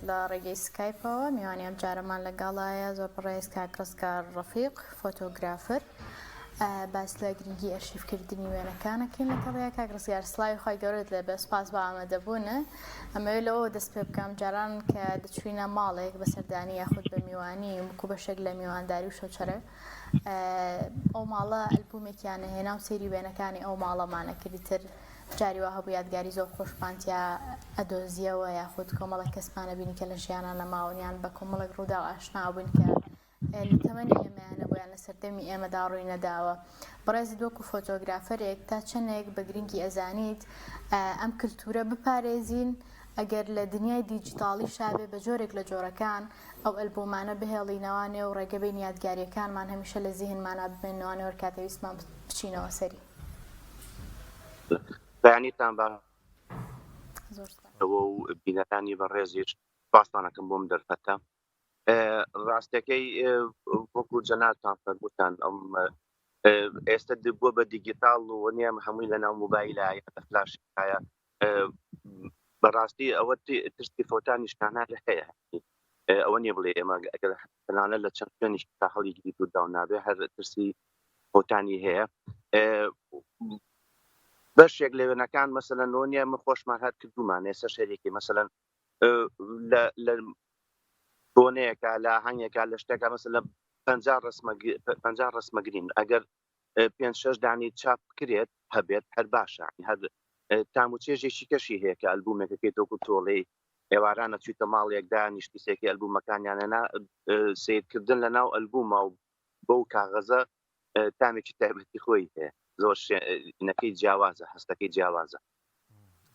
لە ڕێگەی سکایپەوە میوانی ئەم جارەمان لەگەڵایە زۆر بەڕێز کاک ڕزگار ڕەفیق فۆتۆگرافەر باس لە گرنگی ئەرشیفکردنی وێنەکانەکەین لەگەڵیا کاک ڕزگار سڵاوی خوای گەورەت لێبێ سوپاس بۆ ئامادەبوونە ئەمەوێ لەوەوە دەست پێ بکەم جاران کە دەچوینە ماڵێک بە سەردانی یاخود بە میوانی وەکو بەشێک لە میوانداری و شەوچەرە ئەو ماڵە ئەلبومێکیان ئەهێنا و سەیری وێنەکانی ئەو ماڵەمانە کرد تر جاری وا هەبوو یادگاری زۆر خۆشمان تیا ئەدۆزیەوە یاخود کۆمەڵێک کەسمان ئەبینی کە لە ژیانا نەماون یان بە کۆمەڵێک ڕووداو ئاشنا بووین کە لە تەمەنی ئێمەیان نەبوو یان لە سەردەمی ئێمەدا ڕووی نەداوە. بەڕێزت وەکو فۆتۆگرافەرێک تا چەندێک بە گرنگی ئەزانیت ئەم کلتورە بپارێزین ئەگەر لە دنیای دیجیتاڵیشا بێ بە جۆرێک لە جۆرەکان ئەو ئەلبومانە بهێڵینەوانێ و ڕێگە بەین یادگاریەکانمان هەمیشە لە زیهنمانا بمێننەوانێ و هەرکاتێ ویستمان بچینەوە سەری. بەیانیتان باش زۆر سوپاس. و بینەرانی بەڕێزیش سوپاستان ئەکەم بۆم دەرفەتە. ڕاستەکەی وەکو جەنابتان فەرمووتان ئەم ئێستا بووە بە دیجیتاڵ و نییە هەمووی لە ناو موبایلە یا لە فلاشایە بەڕاستی ئەوە ترسی فۆتانی شتانە لە هەیە ئەوە نییە بڵێ ئێمە ئەگەر تەنانەت لە چەند شوێنیش تا هەڵیگریت و داو نابێ هەر ترسی فۆتانی هەیە بەشێک لە وێنەکان مەسەلەن لۆ نییە من خۆشمان هەر کردومان ئێستا شەرێکی مەسەلەن لە بۆنەیەکە لە ئاهەنگێکە لە شتێکە مەسەلەن 50 ڕسمە 50 ڕسمەگرین ئەگەر پێنج شەش دانی چاپ بکرێت هەبێت هەر باشە هەر تام و چێژێکی کەشی هەیە کە ئەلبومێکەکەی تۆکو تۆڵەی ئێوارانە چویتە ماڵێک دانیشتی سێکی ئەلبومەکانیانە سیرکردن لە ناو ئەلبومە و بەو کاغەزە تامێکی تایبەتی خۆی هەیە زۆر شێنەکەی جیاوازە هەستەکەی جیاوازە.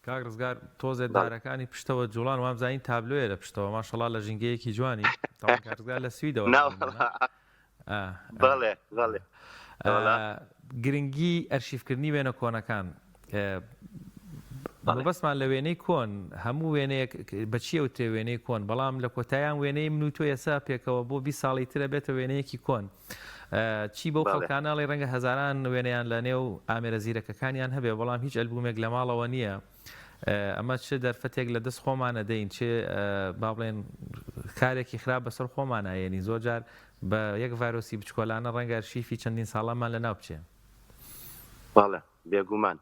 کاک ڕزگار تۆزێ دارەکانی پشتەوە جوڵان وامزانی تابلۆیە لە پشتەوە ماشەڵا لە ژینگەیەکی جوانی تاوان کاک ڕزگار لە سویدەوە بەڵێ بەڵێ گرنگی ئەرشیفکردنی وێنە کۆنەکان مەبەستمان لە وێنەی کۆن هەموو وێنەیەک بەچی ئەوترێ وێنەی کۆن بەڵام لە کۆتایان وێنەی من و تۆ ئێستا پێکەوە بۆ 20 ساڵی ترە بێتە وێنەیەکی کۆن چی بەو خەڵکانە ئەڵێی ڕەنگە هەزاران وێنەیان لە نێو ئامێرە زیرەکەکانیان هەبێ بەڵام هیچ ئەلبومێک لە ماڵەوە نییە ئەمە چ دەرفەتێک لە دەست خۆمان ئەدەین چ با بڵێن کارێکی خراپ بەسەر خۆمان ئایەنی زۆر جار بە یەک ڤایرۆسی بچکۆلانە ڕەنگە ئەرشیفی چەندین ساڵانمان لە ناو بچێ. بەڵێ بێگومان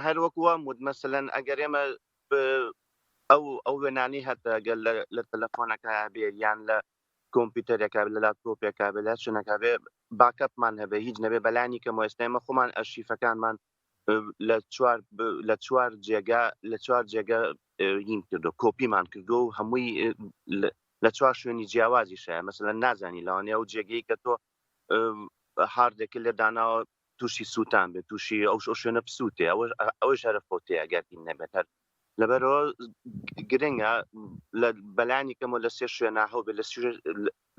هەر وەکو وام وت مەسەلەن ئەگەر ئێمە ئەو ئەو وێنانەی هەتە گەر لە تەلەفۆنەکە بێ یان لە کۆمپیوتەرێکا بێ لە لاپتۆپێکا بێ لە هەر شوێنێکا بێ باکەپمان هەبێ هیچ نەبێ بەلانی کەمەوە ئێستا ئێمە خۆمان ئەرشیفەکانمان لە چوار لە چوار جێگا لە چوار جێگە هین کردو کۆپیمان کردو و هەمووی لە چوار شوێنی جیاوازی شایە مەسەلەن نازانی لەوانەیە ئەو جێگەی کە تۆ هاردێکت لێ داناوە تووشی سووتان بێت تووشی ئەو شوێنە بسووتێ ئەوە ئەوەش هەرە فۆتێ ئەگەر هین نەبێت هەر لەبەرەوە گرنگە لە بەلانی کەمەوە لە سێ شوێنا هەوبێ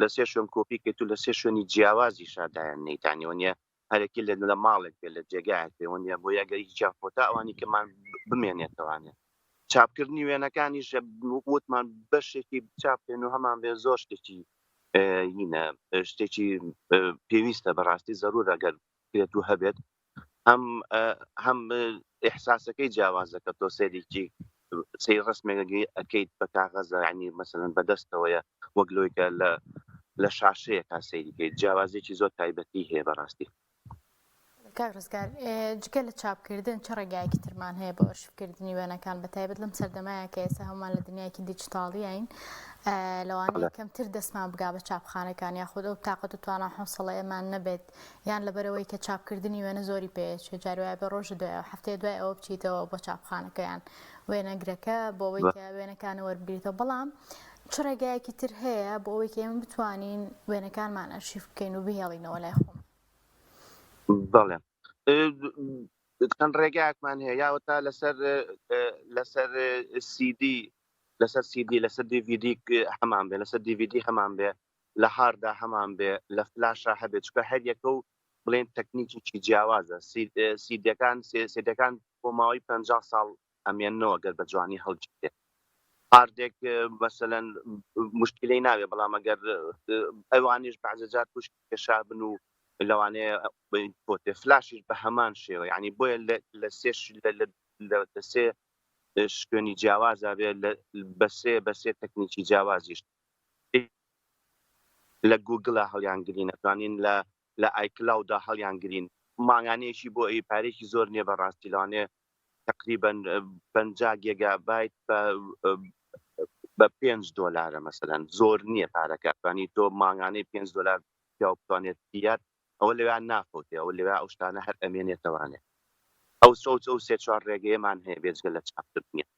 لە سێ شوێن کۆپی کەیت و لە سێ شوێنی جیاوازی شادایان نەیتانیەوە نیە هەرەکی لە لە ماڵێک بێ لە جێگایەک بێ نیە بۆ یاگەر هیچیان فۆتا ئەوانی کەمان بمێنێتەوانێ چاپکردنی وێنەکانیش وتمان بەشێکی چاپێن و هەمان بێ زۆر شتێکی هینە شتێکی پێویستە بەڕاستی زەرور ئەگەر کرێت و هەبێت هەم هەم ئیحساسەکەی جیاوازە کە تۆ سەیرێکی سەیر ڕسمێک ئەکەیت بە کاغەزە ینی مەسەلەن بەدەستەوەیە وەک لۆی کە لە لە شاشەیەکا سەیری کەیت جیاوازێکی زۆر تایبەتی هەیە بەڕاستی. کاک ڕزگار جگە لە چاپکردن چ ڕێگایەکی ترمان هەیە بۆ ئەرشیفکردنی وێنەکان بە تایبەت لەم سەردەمایە کە ئێستا هەموومان لە دنیایەکی دیجیتاڵیین لەوانەیە کەمتر دەستمان بگا بە چاپخانەکان یاخود ئەو تاقەت و توانا حوسڵەیەمان نەبێت یان لەبەرئەوەی کە چاپکردنی وێنە زۆری پێ ئەچێ جار وایە بێ ڕۆژە دوای ئەوە هەفتەیە دوای ئەوە بچیتەوە بۆ چاپخانەکە یان وێنەگرەکە بۆ ئەوەی کە وێنەکانە وەربگریتەوە بەڵام چ ڕێگایەکی تر هەیە بۆ ئەوەی کە ئێمە بتوانین وێنەکانمان ئەرشیف بکەین و بهێڵینەوە لای خۆمان؟ بەڵێ چەند ڕێگایەکمان هەیە یاوە تا لەسەر لەسەر سیدی لەسەر سیدی لەسەر دیVD هەمان بێ لەسەر دیVD هەمان بێ لە هاردا هەمان بێ لە فلاشا هەبێ چونکە هەر یەکە و بڵێن تەکنیکێکی جیاوازە سیدەکان سیدەکان بۆ ماوەی 50 ساڵ ئەمێنەوە گەر بە جوانی هەڵگیرێت هاردێک مەسەلەن مشکلەی ناوێ بەڵام ئەگەر ئەوانیش بەعزە جار توش کێشا بن و لەوانەیە پۆتێ فلاشیش بە هەمان شێوە یعنی بۆیە لە سێ لە سێ شوێنی جیاوازا بێ بە سێ بە سێ تەکنیکی جیاوازیش لە گوگڵا هەڵیان گرین ئەتوانین لە لە iCloud دا هەڵیان گرین مانگانەیەکی بۆ ئەی پارێکی زۆر نییە بەڕاستی لەوانەیە تقریبا 50 گێگابایت بە بە 5 دۆلارە مەسەلەن زۆر نییە پارەکە توانی تۆ مانگانەی 5 دۆلار پیاو بتوانێت بیات ئەوە لەوێ نافەوتێ ئەوە لەوێ ئەو شتانە هەر ئەمێنێتەوانێ ئەو سەوت ئەو سێ چوار ڕێگەیەمان هەیە بێجگە لە چاپکردنیان.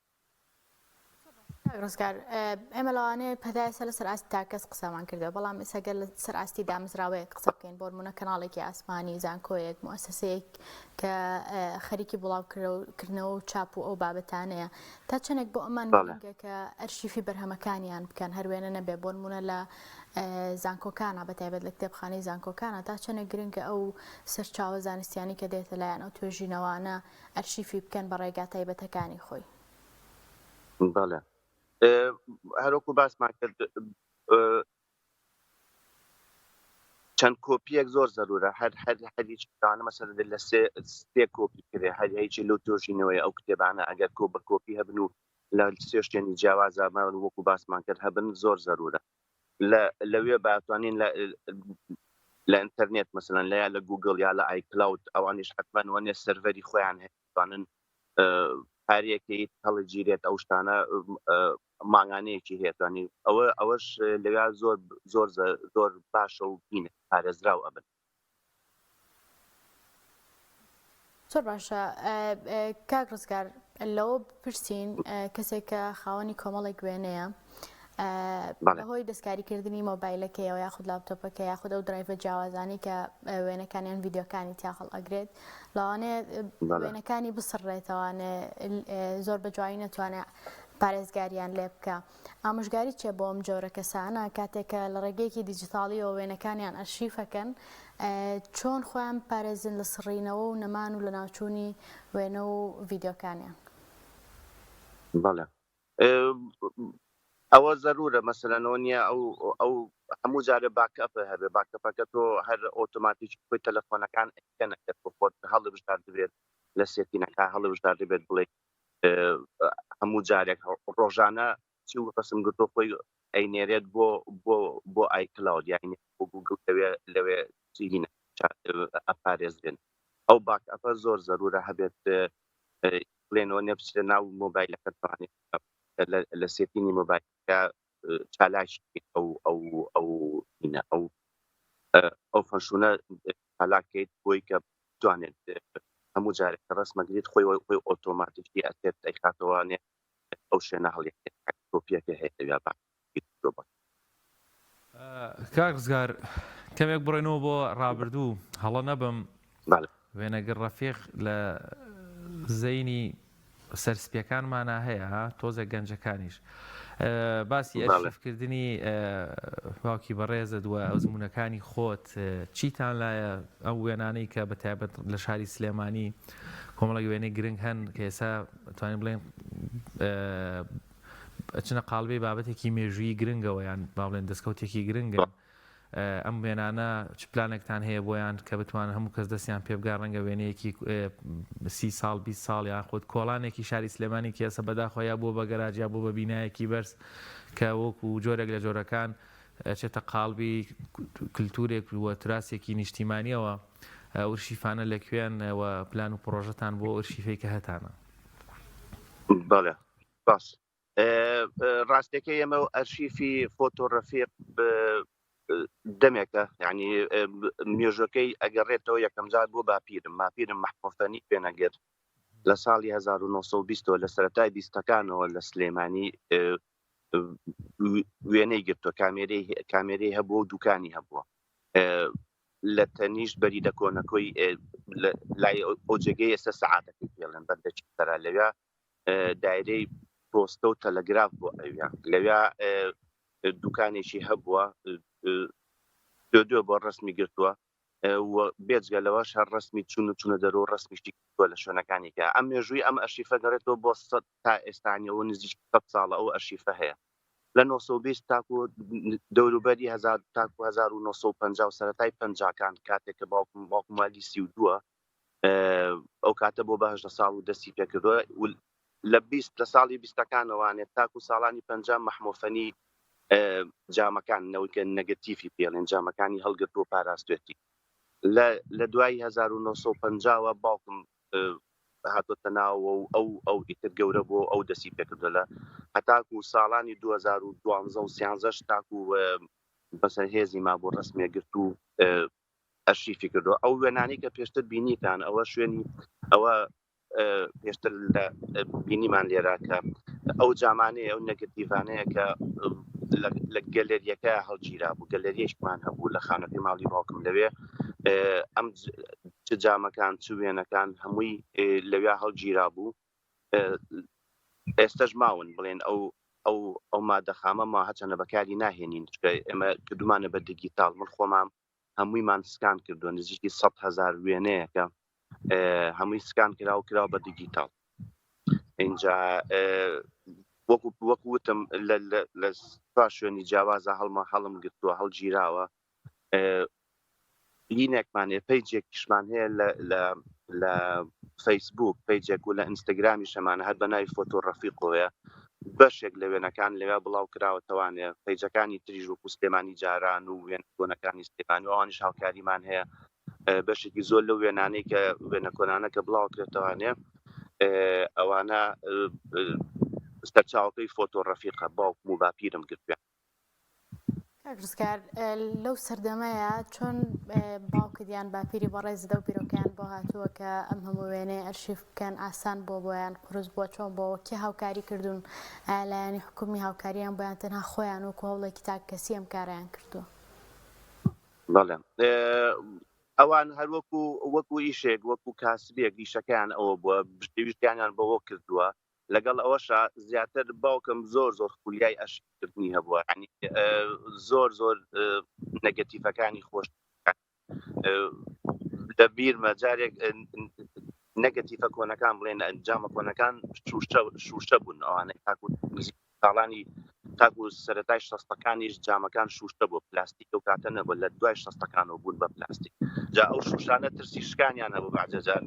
کاک ڕزگار ئێمە لەوانەیە پەتا ئێستا لەسەر ئاستی تاکەس قسەمان کردووە بەڵام ئێستا گەر لەسەر ئاستی دامەزراوەیەک قسە بکەین بۆ نمونە کەناڵێکی ئاسمانی زانکۆیەک موسسەیەک کە خەریکی بڵاوکردنەوە و چاپ و ئەو بابەتانەیە تا چەندێک بۆ ئەمان گرنگە کە ئەرشیفی بەرهەمەکانیان بکەن هەر وێنە نەبێ بۆ نمونە لە زانکۆکانە بە تایبەت لە کتێبخانەی زانکۆکانە تا چەندێک گرنگە ئەو سەرچاوە زانستیانی کە دێتە لایەن ئەو توێژینەوانە ئەرشیفی بکەن بە ڕێگا تایبەتەکانی خۆی. بەڵێ هەروەکو باسمان کرد چەند کۆپیەک زۆر زەرورە هەر هەر هەریچ دانە مەسەلەن لە سێ سێ کۆپی کرێ هەر هیچی لەو توێژینەوەی ئەو کتێبانە ئەگەر کۆ بە کۆپی هەبن و لە سێ شوێنی جیاوازە وەکو باسمان کرد هەبن زۆر زەرورە لە لەوێ باتوانین لە لە ئینتەرنێت مەسەلەن لە یا لە گوگڵ یا لە iCloud ئەوانیش حتمما وەنێ سێرڤەری خۆیان هەیە توانن پارەیەکی هەڵگیرێت ئەو شتانە مانگانەیەکی هەیە توانی ئەوە ئەوەش لەوێ زۆر زۆر زۆر باشە و بینە پارێزراو ئەبن. زۆر باشە کاک ڕزگار لەوە بپرسین کەسێک کە خاوەنی کۆمەڵێک وێنەیە بەهۆی دەستکاریکردنی مۆبایلەکەیەوە یاخود لاپتۆپەکە یاخود ئەو drive ە جیاوازانی کە وێنەکانیان ڤیددیوکانی تیاخڵ ئەگرێت لەوانەیە وێنەکانی بسڕێتەوانێ زۆر بە جوانی نەتوانێت پارێزگاریان لێ بکە ئامۆژگاری چیە بۆ ئەم جۆرە کەسانە کاتێک کە لە ڕێگەیەکی دیجیتاڵیەوە وێنەکانیان ئەرشیفەکەن چۆن خۆیان بپارێزن لە سڕینەوە و نەمان و لەناوچوونی وێنە و ڤیدیۆکانیان؟ بەڵێ ئەوە زەرورە مەسەلەن ئەوە نییە ئەو ئەو هەموو جارێ backup هەبێ backup ەکە تۆ هەر ئۆتۆماتیکی خۆی تەلەفۆنەکان ئەیکەن ئەگەر تۆ خۆت هەڵبژاردبێت لە setting ەکە هەڵبژاردبێت بڵێ هەموو جارێک ڕۆژانە چی و ڕسم گرتۆ خۆی ئەینێرێت بۆ بۆ بۆ iCloud یانی بۆ گوگل لەوێ لەوێ چیهینە ئەپارێزرێن ئەو backup ە زۆر زەرورە هەبێت بڵێنەوە نەبچرە ناو مۆبایلەکە توانێت لە setting ی مۆبایلەکە چالاکی ئەو ئەو ئەو ئەو ئەو function ە چالاکەیت بۆی کە بتوانێت هەموو جارێک کە ڕەسمەگریت خۆی خۆی ئۆتۆماتیکی ئەچێت ئەیخاتەوە نێ ئەو شوێنە هەڵیەکێت کۆپیەکە هەیە لەویا با کاک ڕزگار کەمێک بڕۆینەوە بۆ ڕابردوو هەڵە نەبم وێنەگر ڕەفیق لە زەینی سەرسپیەکانمانا هەیە ها تۆزێک گەنجەکانیش باسی ئەرشیفکردنی باوکی بەڕێزت و ئەزموونەکانی خۆت چیتان لایە ئەو وێنانەی کە بە تایبەت لە شاری سلێمانی کۆمەڵێک وێنەی گرنگ هەن کە ئێستا توانین بڵێن ئەچنە قاڵبی بابەتێکی مێژوویی گرنگەوە یان با بڵێن دەستکەوتێکی گرنگن ئەم وێنانە چ پلانێکتان هەیە بۆیان کە بتوانن هەموو کەس دەستیان پێ بگا ڕەنگە وێنەیەکی سی ساڵ 20 ساڵ یان خود کۆڵانێکی شاری سلێمانی کە ئێستا بەداخەوە یا بووە بە گەراج یا بووە بە بینایەکی بەرز کە وەکو جۆرێک لە جۆرەکان ئەچێتە قاڵبی کلتورێک و تراسێکی نیشتیمانیەوە ئەو ئرشیفانە لە کوێن و پلان و پڕۆژەتان بۆ ئرشیفەی کە هەتانە؟ بەڵێ سپاس. ڕاستەکەی ئێمە و ئەرشیفی فۆتۆ ڕەفیق دەمێکە یعنی مێژەکەی ئەگەڕێتەوە یەکەمجار بۆ باپیرم باپیرم مەحموفەنی پێنەگر لە ساڵی 1920 لە سەرەتای بیستەکانەوە لە سلێمانی وێنەی گرتووە کامێرەی کامێرەی هەبووە و دوکانی هەبووە لە تەنیشت بەریدە کۆنەکۆی لای ئەو جێگەی ئێستا سەعاتەکەی پێڵێن بەردەکی سەرا لەویا دایرەی پۆستە و تەلەگراف بۆ ئەویا لەویا دوکانێکی هەبووە دو دو بۆ ڕسمی گرتووە و بێجگە لەوەش هەر ڕسمی چون و چونە دەرو ڕسمیشتی کردووە لە شوێنەکانی کە ئەم مێژووی ئەم ئەرشیفە گەڕێتەوە بۆ تا ئێستانیەوە نزیک 100 ساڵە ئەو ئەرشیفە هەیە لە 920 تاکو دەوروبەری هزار تاکو 1950 و سەرەتای پەنجاکان کاتێک کە باوکم باوکم والی 32 ئەو کاتە بۆ بە هەژدە ساڵ و دەستی پێکردووە و لە 20 لە ساڵی بیستەکانەوانێ تاکو ساڵانی 50 مەحمۆفەنی جامەکان نەوەی کە نەگەتیفی پێڵێن جامەکانی هەڵگرتووە پاراستوێتی لە لە دوای 1950 وە باوکم هاتۆتە ناوە و ئەو ئەو ئیتر گەورە بووە ئەو دەسی پێکردووە لە هەتاکو ساڵانی 2012 و 13 تاکو بەسەر هێزی مابوو ڕسمێ گرت و ئەرشیفی کردو ئەو وێنانەی کە پێشتر بینیتان ئەوە شوێنی ئەوە پێشتر لە بینیمان لێرە کە ئەو جامانەیە ئەو نەگەتیڤانەیە کە لە گەلەریەکە هەڵگیرا بوو گەلەریەشمان هەبوو لە خانەکەی ماڵی باوکم لەوێ ئەم چ جامەکان چ وێنەکان هەمووی لەویا هەڵگیرا بوو ئێستش ماون بڵێن ئەو ئەو ئەو مادە خامە ما هەچەنە بەکاری ناهێنین چکە ئێمە کردومانە بە دیگیتاڵ من خۆمان هەموویمان سکان کردووە نزیکی 100 هزار وێنەیەکە هەمووی سکان کرا و کراوە بە دیگیتاڵ اینجا وەکو وەکو وتم لە شوێنی جیاوازە هەڵمە هەڵم گرتووە هەڵگیراوە هینێکمان هەیە پەیجێکیشمان هەیە لە لە لە فەیسبوک پەیجێک و لە ئینستاگرامیش هەمانە هەر بە ناوی فۆتۆ ڕەفیقۆیە بەشێک لە وێنەکان لەوێ بڵاو کراوەتەوانێ پەیجەکانی تریش وەکو سلێمانی جاران و وێنە کۆنەکانی سلێمانی و ئەوانیش هاوکاریمان هەیە بەشێکی زۆر لەو وێنانەی کە وێنە کۆنانە کە بڵاو کرێتەوانێ ئەوانە سەرچاوەکەی فۆتۆ ڕەفیقە باوکم و باپیرم گرتویان کاک ڕزگار لەو سەردەمەیە چۆن باوکت یان باپیری بەڕێزت ئەو بیرۆکەیان بۆ هاتووە کە ئەم هەموو وێنەیە ئەرشیف بکەن ئاسان بووە بۆیان قورس بووە چۆن بۆ کێ هاوکاری کردوون ئایا لایەنی حکومی هاوکاریان بۆیان تەنها خۆیان وەکو هەوڵێکی تاک کەسی ئەم کارەیان کردووە؟ بەڵێ ئەوان هەر وەکو وەکو ئیشێک وەکو کاسبێک ئیشەکەیان ئەوە بووە بژێوی ژیانیان بەوە کردووە لەگەڵ ئەوەشا زیاتر باوکم زۆر زۆر خولیای ئەرشیفکردنی هەبووە یعنی زۆر زۆر نەگەتیفەکانی خۆش لە بیرمە جارێک نەگەتیفە کۆنەکان بڵێن ئەنجامە کۆنەکان شوشە شوشە بوون ئەوانە تاکو نزیک ساڵانی تاکو سەرەتای شەستەکانیش جامەکان شوشتە بوو پلاستیک ئەو کاتە نەبوو لە دوای شەستەکانەوە بوون بە پلاستیک جا ئەو شوشانە ترسی شکانیان هەبوو بەعجەجار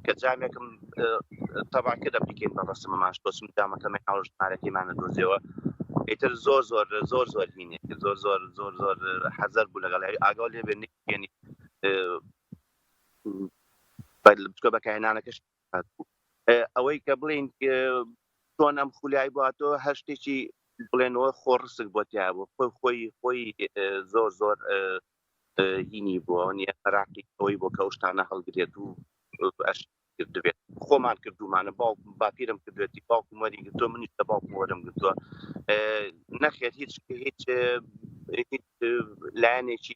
کە جامێکم تەبا کرد بیکەین بە ڕسمەمان شتۆچم جامەکەمە ناو ژمارەکەیمانە دۆزیەوە ئیتر زۆر زۆر زۆر زۆر هینێ زۆر زۆر زۆر زۆر حەزەر بوو لەگەڵ ئاگاو لێ بێ نەیانی بچکە بەکارهێنانەکەش بوو ئەوەی کە بڵین چۆن ئەم خولیای بۆ هاتۆ هەر شتێکی بڵێنەوە خۆڕسک بۆ تیا بوو خۆی خۆی خۆی زۆر زۆر هینی بووە نیە عراقی ئەوەی بۆ کە ئەو شتانە هەڵگرێت و ئەش کردبێت خۆمان کردومانە باوکم باپیرم کردوێتی باوکم وەری گرتووە منیش لە باوکم وەرم گرتووە نەخێر هیچ هیچ هیچ لایەنێکی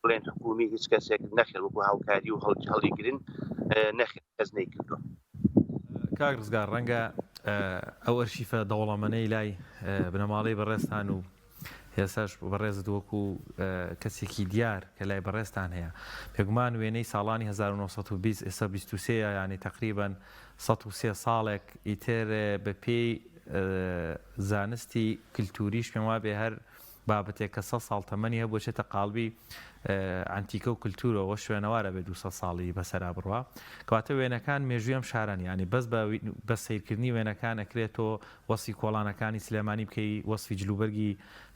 بڵێن حکومی هیچ کەسێک نەخێر وەکو هاوکاری و هەڵ هەڵیگرن نەخێر کەس نەیکردووە. کاک ڕزگار ڕەنگە ئەو ئەرشیفە دەوڵەمەنەی لای بنەماڵەی بەڕێزتان و ئێستاش بەڕێزت وەکو کەسێکی دیار کە لای بەڕێزتان هەیە بێگومان وێنەی ساڵانی 1920 ئێستا 23 یانی تقریبا 103 ساڵێک ئیتر بە پێی زانستی کلتوریش پێم وابێ هەر بابەتێک کە سەد ساڵ تەمەنی هەبوو ئەچێتە قاڵبی عەنتیکە و کلتورەوە، شوێنەوار ئەبێ 200 ساڵی بەسەرا بڕوا. کەواتە وێنەکان مێژووی ئەم شارەن، یانی بەس بە بە سەیرکردنی وێنەکان ئەکرێ تۆ وەسفی کۆڵانەکانی سلێمانی بکەی، وەسفی جلوبەرگی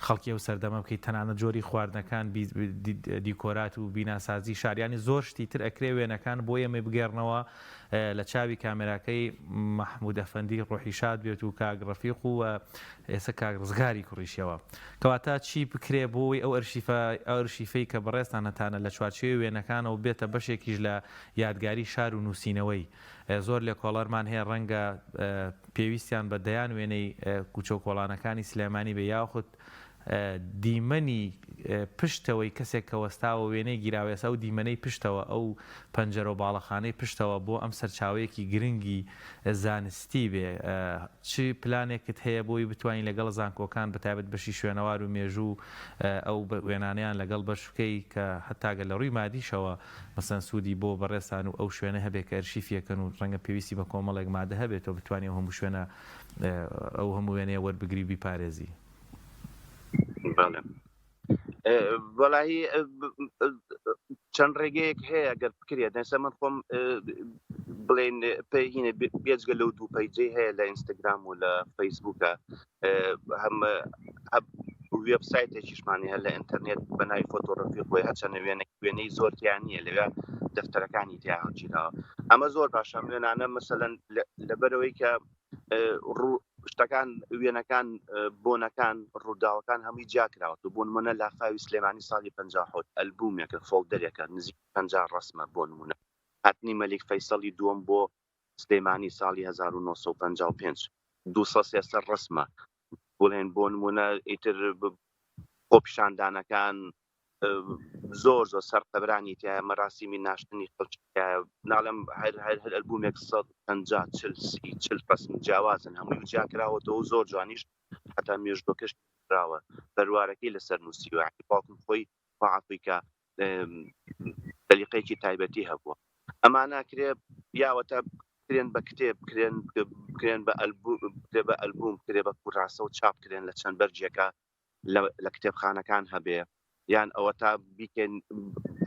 خەڵکی ئەو سەردەمە بکەی، تەنانەت جۆری خواردنەکان، دیکۆرات و بیناسازی شار، یانی زۆر شتی تر ئەکرێ وێنەکان بۆ ئێمەی بگێڕنەوە لە چاوی کامێراکەی مەحمود ئەفەندی ڕۆحی شاد بێت و کاک ڕەفیق و ئێستا کاک ڕزگاری کوڕیشیەوە. کەواتە چی بکرێ بۆ وەی ئەو ئەرشیفە ئەو ئەرشیفەی کە بەڕێزتان هەتانە لە چوارچێوەی وێنەکانەوە بێتە بەشێکیش لە یادگاری شار و نووسینەوەی. زۆر لێکۆڵەرمان هەیە ڕەنگە پێویستیان بە دەیان وێنەی کوچە و کۆڵانەکانی سلێمانی بێ یاخود دیمەنی پشتەوەی کەسێک کە وەستاوە وێنەی گیراوە ئێستا ئەو دیمەنەی پشتەوە ئەو پەنجەرە و باڵەخانەی پشتەوە بۆ ئەم سەرچاوەیەکی گرنگی زانستی بێ چ پلانێکت هەیە بۆی بتوانین لەگەڵ زانکۆکان بەتایبەت بەشی شوێنەوار و مێژوو ئەو وێنانەیان لەگەڵ بەش بکەی کە هەتا گەر لە ڕووی مادیشەوە مەسەن سوودی بۆ بەڕێزتان و ئەو شوێنە هەبێ کە ئەرشیفیەکەن و ڕەنگە پێویستی بە کۆمەڵێک مادە هەبێت تۆ بتوانی ئەو هەموو شوێنە ئەو هەموو وێنەیە وەربگری و بیپارێزی. بەڵێ وەڵاهی چەند ڕێگەیەک هەیە گەر بکرێت ئێستا من خۆم. بڵێن پێهینە بێجگە لەو دوو page ەی هەیە لە ئینستاگرام و لە فەیسبوکە هەم وێبسایتێکیشمان هەیە لە ئینتەرنێت بە ناوی فۆتۆ ڕەفیق بۆی هەرچەنە وێنە وێنەی زۆر تیا نییە لەوێ دەفتەرەکانی تیا هەڵگیراوە ئەمە زۆر باشە ئەم وێنانە مەسەلەن لەبەرەوەی کە شتەکان وێنەکان بۆنەکان ڕووداوەکان هەمووی جیاکراوەتەوە بۆ نمونە لافاوی سلێمانی ساڵی 57 ئەلبومێکە folder ێکە نزیک 50 ڕسمە بۆ نمونە هاتنی مەلیک فەیسەڵی دووەم بۆ سلێمانی ساڵی 1955 200 300 ڕسمە بڵێن بۆ نمونە ئیتر خۆپیشاندانەکان زۆر زۆر سەر قەبرانی تایە مەراسیمی ناشتنی خەڵکی تایە ناڵێم هەر هەر هەر ئەلبومێک 150 40 30 40 ڕسم جیاوازن هەمووی جیا کراوەتەوە و زۆر جوانیش هەتا مێژوەکەش کراوە بەروارەکەی لەسەر نووسیوە یعنی باوکم خۆی خوا عەفوی کە سەلیقەیەکی تایبەتی هەبووە ئەمانە کرێ یاوەتە بکرێن بە کتێب بکرێن بکرێن بە ئەلبوم بکرێ بە ئەلبوم بکرێ بە کوراسە و چاپ کرێن لە چەند بەرگێکە لە کتێبخانەکان هەبێ یان ئەوە تا بیکەن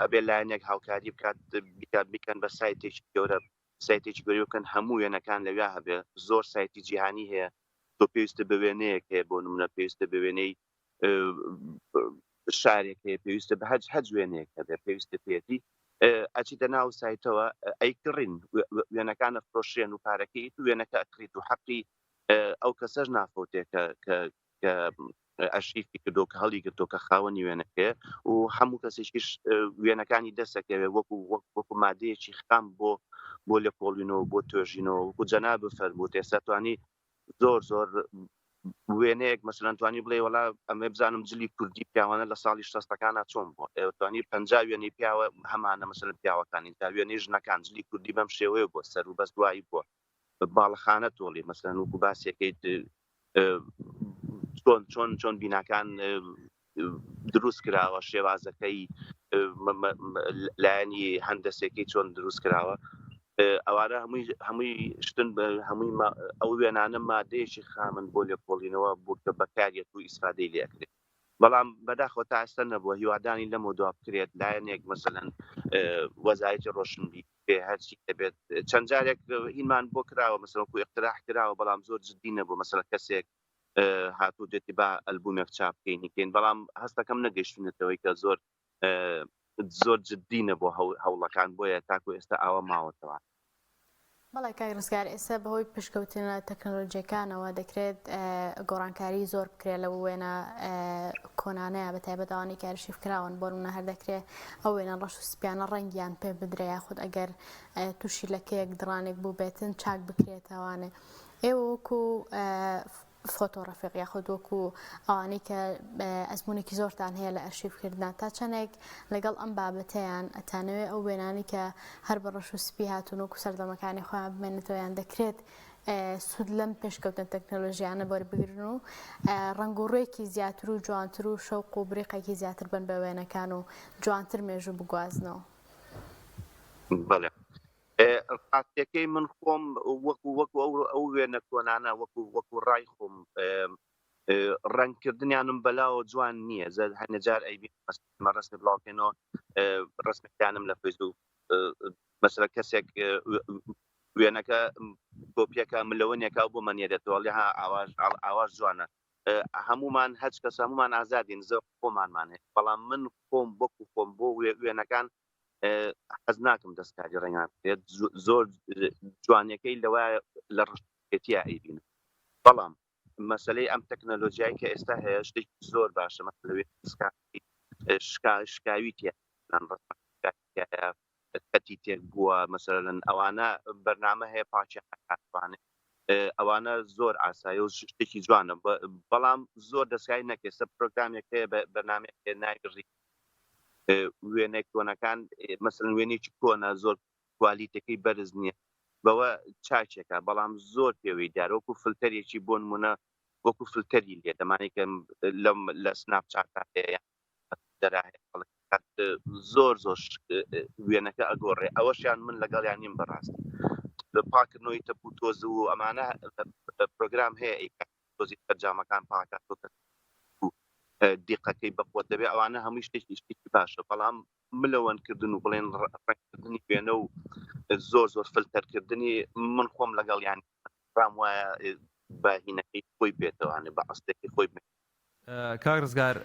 ئەبێ لایەنێک هاوکاری بکات بیکات بیکەن بە سایتێکی گەورە سایتێکی گەورە بکەن هەموو وێنەکان لەویا هەبێ زۆر سایتی جیهانی هەیە تۆ پێویستە بە وێنەیەک هەیە بۆ نمونە پێویستە بە وێنەی شارێک هەیە پێویستە بە هەج هەج وێنەیەک هەبێ پێویستە پێێتی ئەچیتە ناو سایتەوە ئەیکڕین وێنەکانە فرۆشێن و پارەکەی تو وێنەکە ئەکڕیت و حەقی ئەو کەسەش نافەوتێ کە کە کە ئەرشیفی کردو کە هەڵی گرتو کە خاوەنی وێنەکەیە و هەموو کەسێکیش وێنەکانی دەسەکەوێت وەکو وەک وەکو مادەیەکی خام بۆ بۆ لێکۆڵینەوە بۆ توێژینەوە وەکو جەناب فەرمووت ئێستا توانی زۆر زۆر وێنەیەک مەسەلەن توانی بڵێ وەڵا ئەمێ بزانم جلی کوردی پیاوانە لە ساڵی شەستەکانە چۆن بووە ئێوە توانی پ وێنەی پیاوە هەمانە مەسەلەن پیاوەکانی تا وێنەی ژنەکان جلی کوردی بەم شێوەیە بووە سەر و بەس دوایی بووە باڵەخانە تۆڵی مەسەلەن وەکو باسیەکەیت چۆن چۆن چۆن بیناکان دروست کراوە شێوازەکەی لایەنی هەندەسێکی چۆن دروست کراوە ئەوانە هەمووی هەمووی شتن هەمووی ئەو وێنانە مادەیەکی خامن بۆ لێکۆڵینەوە بۆ کە بەکاریەت و ئیسفادەی لێکرێت بەڵام بەداخەوە تا ئێستا نەبووە هیوادانی لەمە دوا بکرێت لایەنێک مەسەلەن وەزارەتی ڕۆشنبی بێ هەرچی دەبێت چەند جارێک هینمان بۆ کراوە مەسەلەن وەکو اقتراح کراوە بەڵام زۆر جدی نەبوو مەسەلەن کەسێک هاتوو دێتی با ئەلبومێک چاپ بکەین کەین بەڵام هەستەکەم نەگەیشتونەتەوەی کە زۆر زۆر جدی نەبوو هەوڵەکان بۆیە تاکو ئێستا ئاوا ماوەتەوە. بەڵێ کاک ڕزگار ئێستا بەهۆی پشکەوتنە تەکنەلۆجیەکانەوە دەکرێت گۆڕانکاری زۆر بکرێت لەو وێنە کۆنانەیە بە تایبەت ئەوانەی کە ئەرشیف کراون بۆ نمونە هەر دەکرێت ئەو وێنە ڕەش و سپیانە ڕەنگیان پێ بدرێ یاخود ئەگەر تووشی لەکەیەک دڕانێک بوو بێتن چاک بکرێتەوانێ ئێوە وەکو فۆتۆ ڕەفیق یاخود وەکو ئەوانەی کە ئەزمونێکی زۆرتان هەیە لە ئەرشیفکردنا تا چەندێک لەگەڵ ئەم بابەتەیان ئەتانەوێ ئەو وێنانەی کە هەر بە ڕەش و سپی هاتوون وەکو سەردەمەکانی خۆیان بمێنێتەوە یان دەکرێت سوود لەم پێشکەوتنە تەکنەلۆژیانە وەربگرن و ڕەنگ و ڕووێکی زیاتر و جوانتر و شەوق و بریقێکی زیاتر بن بە وێنەکان و جوانتر مێژوو بگوازنەوە. بەڵێ ڕاستیەکەی من خۆم وەکو وەکو ئەو ئەو وێنە کۆنانە وەکو وەکو ڕای خۆم ڕەنگکردنیانم بەلاوە جوان نییە زە هەنێ جار ئەیبی مە ڕسمی بڵاوکەینەوە ڕسمەکانم لە فەیسبوک مەسەلە کەسێک وێنەکە کۆپیەکە ملەوەنێکا و بۆ مەنێرێتەوە لێ ها ئاواش ئاواش جوانە هەمومان هەچ کەس هەمومان ئازادین زۆر خۆمانمان هەیە بەڵام من خۆم وەکو خۆم بۆ وێنەکان حەز ناکەم دەستکاری ڕەنگان بکرێت زۆر جوانیەکەی لەوە لە ڕشتێتیا ئەیبینم بەڵام مەسلەی ئەم تەکنەلۆژیای کە ئێستا هەیە شتێکی زۆر باشە مەسلەوێ شکا شکاوی تیا کەتی تێک بووە مەسەلەن ئەوانە بەرنامە هەیە پاکیان ئەکاتوانێت ئەوانە زۆر ئاسایی و شتێکی جوانە بەڵام زۆر دەستکاری نەکرێت سە پرۆگرامێک هەیە بەرنامەیەک هەیە ناوی ڕی وێنە کۆنەکان مەسەلەن وێنەیەکی کۆنە زۆر کوالیتەکەی بەرز نییە بەوە چاکێکە بەڵام زۆر پێوەی دیارە وەکو فلتەرێکی بۆ نمونە وەکو فلتەری لێ دەمانێک لەم لە سناپ چاتا هەیە دەرا هەیە خەڵک زۆر زۆر وێنەکە ئەگۆڕێ ئەوەشیان من لەگەڵیان نیم بەڕاستی پاکردنەوەی تەپ و تۆز و ئەمانە پرۆگرام هەیە ئەیکات تۆزی سەرجامەکان پاکات و دیقەکەی بەخۆت دەبێ ئەوانە هەمووی شتێکی شتێکی باشە بەڵام ملەوەندکردن و بڵێن ڕەنگکردنی وێنە و. زۆر زۆر فلتەرکردنی من خۆم لەگەڵ یان ڕام وایە بە هینەکەی خۆی بێتەوانێ بە ئەسلەکەی خۆی بێت. کاک ڕزگار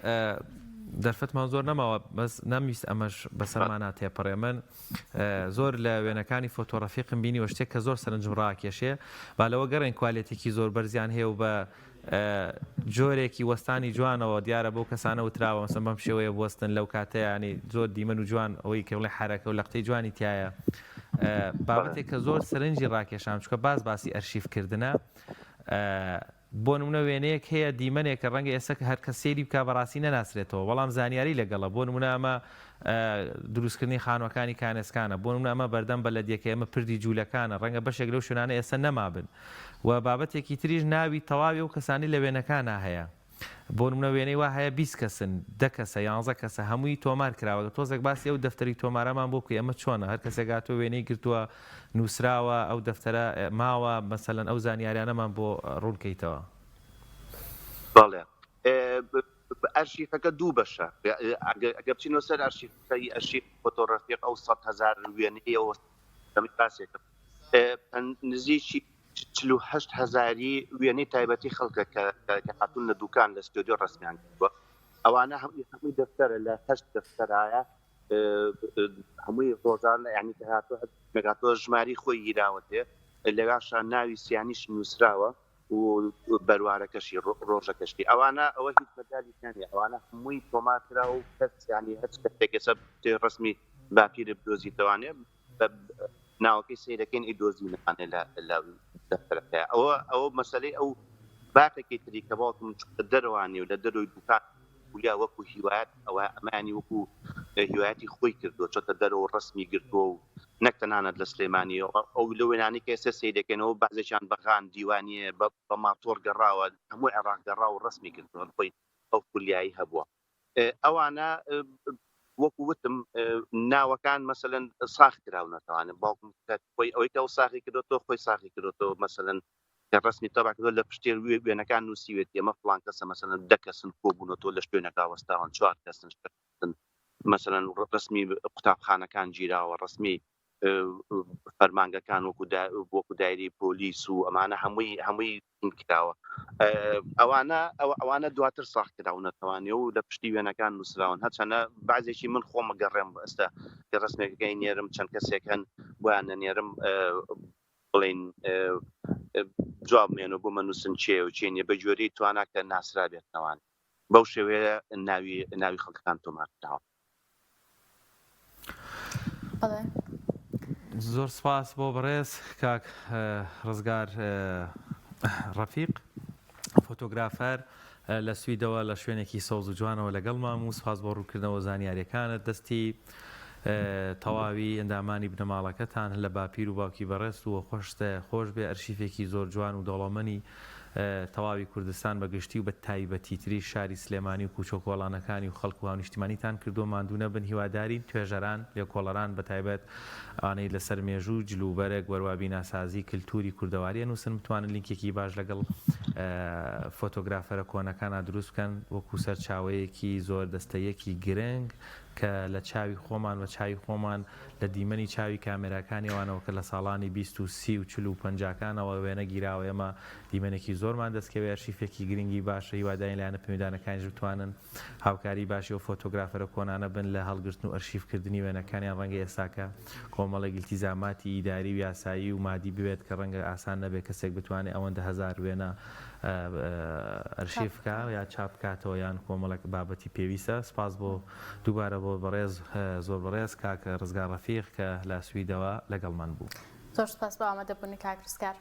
دەرفەتمان زۆر نەماوە بەس نەمویست ئەمەش بەسەرمانا تێپەڕێ من زۆر لە وێنەکانی فۆتۆ ڕەفیقم بینیوە شتێک کە زۆر سەرنجم ڕاکێشێ با لەوە گەڕێن کوالێتێکی زۆر بەرزیان هەیە و بە جۆرێکی وەستانی جوانەوە دیارە بەو کەسانە وتراوە مەسەن بەم شێوەیە بوەستن لەو کاتەیانی زۆر دیمەن و جوان ئەوەی کە بڵێ حرەکە و لەقتەی جوانی تایە بابەتێک کە زۆر سەرنجی ڕاکێشام چکە باز باسی ئەرشیف کردنە بۆ نمونە وێنەیەک هەیە دیمەنێکە ڕەنگە ئێستا کە هەر کەس سەیری بکا بەڕاستی نەناسرێتەوە بەڵام زانیاری لەگەڵە بۆ نمونە ئەمە دروستکردنی خانوەکانی کانێسکانە بۆ نمونە ئەمە بەردەم بەلەدیەکەی ئەمە پردی جوولەکانە ڕەنگە بەشێک لەو شوێنانە ئێستا نەمابن و بابەتێکی تریش ناوی تەواوی ئەو کەسانی لە وێنەکانا هەیە بۆ نمونە وێنەی وا هەیە 20 کەسن دە کەسە یانزە کەسە هەمووی تۆمار کراوە تۆزێک باسی ئەو دەفتەری تۆمارەمان بۆ بکەی ئەمە چۆنە هەر کەسێک هاتووە وێنەی گرتووە نووسراوە ئەو دەفتەرە ماوە مەسەلەن ئەو زانیاریانەمان بۆ ڕوون کەیتەوە. بەڵێ ئەرشیفەکە دوو بەشە ئەگەر بچینەوە سەر ئەرشیفەکەی ئەرشیف فۆتۆ ڕەفیق ئەو 100 هەزار وێنەیەوە باسێکم نزیکی 48 هەزاری وێنەی تایبەتی خەڵکە کە هاتوون لە دوکان لە ستۆدیۆ ڕسمیان کردووە ئەوانە هەمووی دەفتەرە لە هەشت دەفتەرایە هەمووی ڕۆژان ینی کە هاتووە نەگاتەوە ژماری خۆی گیراوەتێ لەواشا ناوی سیانیش نووسراوە و بەروارەکەشی ڕۆژەکەشی ئەوانە ئەوە هیچ مەجالیان نیە ئەوانە هەمووی تۆمار کرا و کەس ینی هەچ کەسێک ئێستا ڕسمی باپیرە بدۆزیتەوانێ ناوەکەی سەیرەکەین ئەیدۆزینەوانێ لە لە دەفتەرەکەیا ئەوە ئەوە مەسەلەی ئەو باقێکی تری کە باوکم چووە دەرەوانی و لە دەرەوەی دوکان خولیا وەکو هیوایەت ئەوە ئەمانی وەکو هیوایەتی خۆی کردووە چۆتە دەرەوە ڕسمی گرتووە و نەک تەنانەت لە سلێمانی ئەو لە وێنانی کە ئێستا سەیرەکەنەوە بەعزێکیان بەغان دیوانیە بە ماتۆڕ گەڕاوە هەموو عێراق گەڕا و ڕسمی گرتووە خۆی ئەو خولیایی هەبووە ئەوانە وەکو وتم ناوەکان مەسەلەن ساخ کراونەتەوانە باوکم خۆی ئەوەی کە ئەو ساخی کردۆتەوە خۆی ساخی کردۆتەوە مەسەلەن کە ڕسمی تەبع کردووە لە پشتێ وێنەکان نووسیوێتی ئەمە فڵان کەسە مەسەلەن دە کەسن کۆبوونەتەوە لە شوێنەکە وەستاون چوار کەسن شەش کەسن مەسەلەن ڕسمی قوتابخانەکان گیراوە ڕسمی فەرمانگەکان وەکو وەکو دایری پۆلیس و ئەمانە هەمووی هەمووی کراوە ئەوانە ئەوانە دواتر ساخ کراونەتەوانێ و لە پشتی وێنەکان نووسراون هەرچەنە بعضێکی من خۆمە گەڕێم ئێستا کە ڕسمێکەکەی نێرم چەند کەسێک هەن بۆیان نەنێرم بڵین جواب مێن و بۆ مەنووسن چێ و چێ نیە بە گوێرەی توانا کە ناسرابێتنەوان بەو شێوەیە ناوی ناوی خەڵکەکان تۆمار کراوە. زۆر سپاس بۆ بەڕێز کاک ڕزگار ڕەفیق فۆتۆگرافەر لە سویدەوە لە شوێنێکی سەوز و جوانەوە لەگەڵمان و سپاس بۆ ڕوونکردنەوە زانیاریەکانت دەستی تەواوی ئەندامانی بنەماڵەکەتان لە باپیر و باوکی بەڕێزت و خۆشت خۆش بێ ئەرشیفێکی زۆر جوان و دەوڵەمەنی تەواوی کوردستان بە گشتی و بە تایبەتیتریش شاری سلێمانی و کوچە و کۆڵانەکانی و خەڵک و هاونیشتیمانیتان کردووە ماندوو نەبن هیوادارین توێژەران لێکۆڵەران بە تایبەت ئەوانەی لەسەر مێژوو جل و بەرگ وەروا بیناسازی کلتوری کوردەواری ئەنووسن بتوانن لینکێکی باش لەگەڵ فۆتۆگرافەرە کۆنەکانا دروست بکەن وەکو سەرچاوەیەکی زۆر دەستەیەکی گرنگ کە لە چاوی خۆمان بە چاوی خۆمان لە دیمەنی چاوی کامێراکانی ئەوانەوە کە لە ساڵانی 20 و 30 و 40 و پەنجاکانەوە وێنە گیراوە ئێمە دیمەنێکی زۆرمان دەستکەوێ ئەرشیفێکی گرنگی باشە هیوادارین لایەنە پەیوەندیدارەکانیش بتوانن هاوکاری باشی ئەو فۆتۆگرافەرە کۆنانە بن لە هەڵگرتن و ئەرشیفکردنی وێنەکانیان ڕەنگە ئێستاکە کۆمەڵێک ئیلتیزاماتی ئیداری و یاسایی و مادی بوێت کە ڕەنگە ئاسان نەبێت کەسێک بتوانێت ئەوەندە هەزار وێنە ئەرشیف بکا یا چاپ بکاتەوە یان کۆمەڵێک بابەتی پێویستە سپاس بۆ دووبارە بۆ بەڕێز زۆر بەڕێز کاک ڕزگار ڕەفیق کە لە سویدەوە لەگەڵمان بوو. زۆر سپاس بۆ ئامادەبوونی کاک ڕزگار.